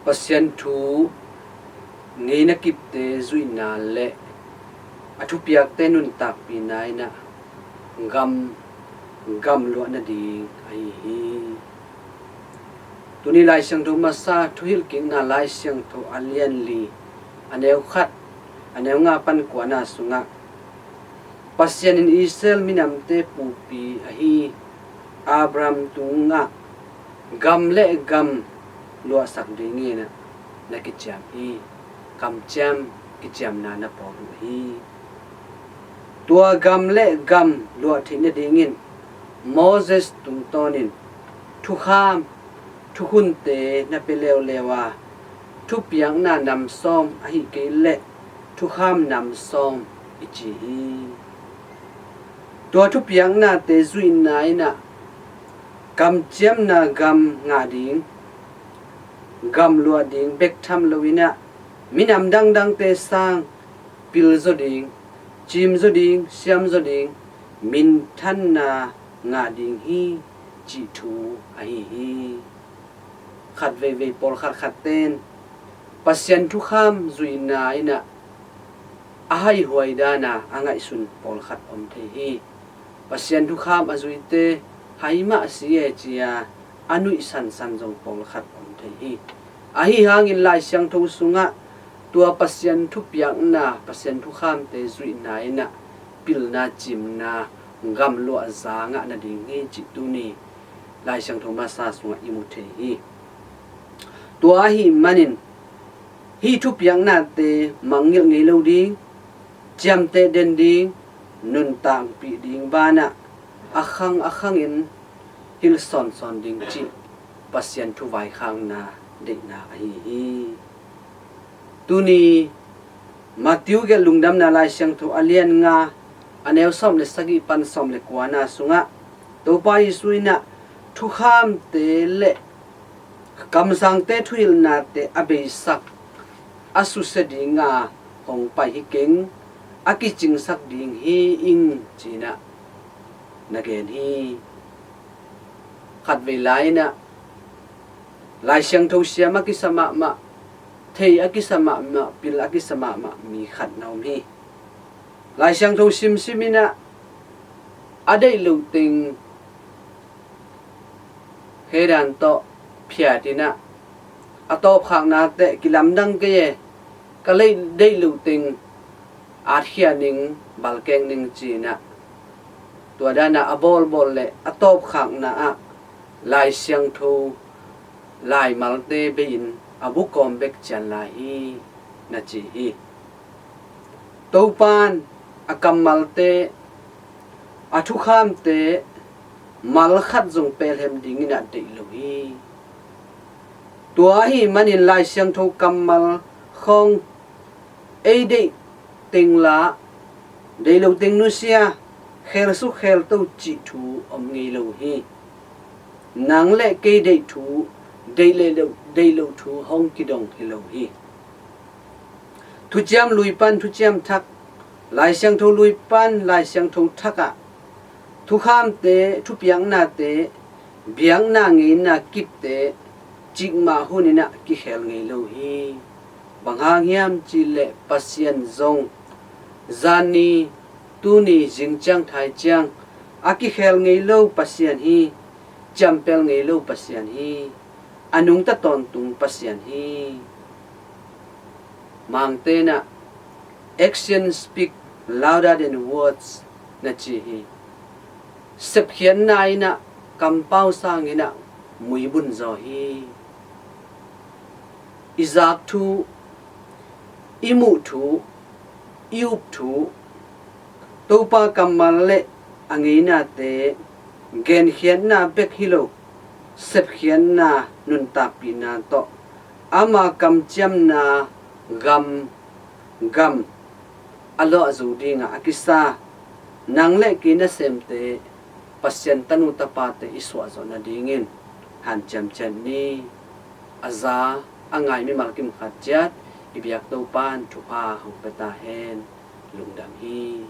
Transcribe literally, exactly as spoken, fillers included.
Pasian thu ngeina kipte zuihna le a thupiakte nuntakpihna in ah gam, gam luah nading ahi hi. Tuni Lai Siangtho masa thuhilhkikna Lai Siangtho a lian li, a neu khat, a neu nga pan kuana sungah Pasian in Israel minamte pupi ahi Abraham tungah gam le gam luahsak dingin ah na kiciam hi. Kamciam kiciamna na pawl uh hi. Tua gam le gam luah theih nadingin Moses tungtawnin thukham, thukhunte na pia leuleu a, thupiakna nam sawm ahi kei leh thukham nam sawm i ci hi. Tua thupiaknate zuihna in ah kamciamna gam ngah ding, gam luah ding bek tham loin ah minam dangdangte sang pil zaw ding, cim zaw ding, siam zaw ding, minthanna ngah ding hi, cih thu ahi hi. Khat veivei pawlkhat khatte in Pasian thukham zuihna in ah a haihuai dan a a ngaihsun pawlkhat om thei hi. Pasian thukham a zuite hai mah si e ci a a nuihsansan zong pawlkhat om thei hi. Ahi hangin Lai Siangtho sungah tua Pasian thupiakna, Pasian thukhamte zuihna in ah pilna, cimna, gam luah za ngah nading hi cih tuni Lai Siangtho masa sungah i mu thei hi. Tua ahih manin hih thupiaknate mangngilh ngei lo ding, ciamteh den ding, nuntakpih ding banah a khang a khangin hilh sawnsawn ding cih Pasian thu vaikhakna deihna ahi hi. Tuni Matthew gelh Lungdamna Lai Siangtho a lian nga, a neu sawm le sagih pan sawm le kuana sungah Topa Jesu in ah thukhamte le kamsangte thuhilhnate a beisak, a susia dinga hong pai hi keng, a kicingsak ding hi ing ci-in ah na gen hi. Khatvei lai-in ah Lai Siangtho siam a kisa mahmah, thei a kisa mahmah, pil a kisa mahmah mi khat na om hi. Lai Siangtho simsim in ah a deih loh teng hedan tawh phiat in ah a tawpkhakna teh kilamdang kei e, ka lei deih loh teng atkhia ning, balkek ning ci-in ah tua dan ah a bawlbawl le a tawpkhakna ah Lai Siangtho laimalte bei-in a bukawm bek cian lai hi na ci hi. Topan a kammalte, a thukhamte mal khat zong pelhem dingin ah deih lo hi. Tua ahih manin Lai Siangtho kammal khawng ei deih teng la, deih loh teng nusia, khelsuk khelto cih thu om ngei lo hi. Nang le kei deih thu, deih le loh, deih loh thu hong kidong hi lo hi. Thuciam Lui pan Thuciam Thak, Lai Siangtho Lui pan Lai Siangtho Thak ah thukhamte, thupiaknate, biakna ngeina kipte cikmah hun in ah kikhel ngei lo hi. Bang hang hiam cih leh Pasian zong zan ni, tuni, zing ciang, thai ciang a kikhel ngei lo Pasian hi. Ciampel ngei lo Pasian hi. A nungta tawntung Pasian hi. Mangte in ah action speak louder than words na ci hi. Sepkhiatna in ah kampau sangin ah muibun zaw hi. I zak thu, i muh thu, i up thu, Topa kammal le a ngeinate genkhiatna bek hi lo, sepkhiatna, nuntakpihna tawh ama kamciamna gam, gam a luah zo dingah a kisa nang le kei nasemte Pasian tanu tapate i suahzawh nadingin hanciam ciat ni. A za a ngai mimal kim khat ciat i biak Topan thupha hong pia ta hen. Lungdam hi.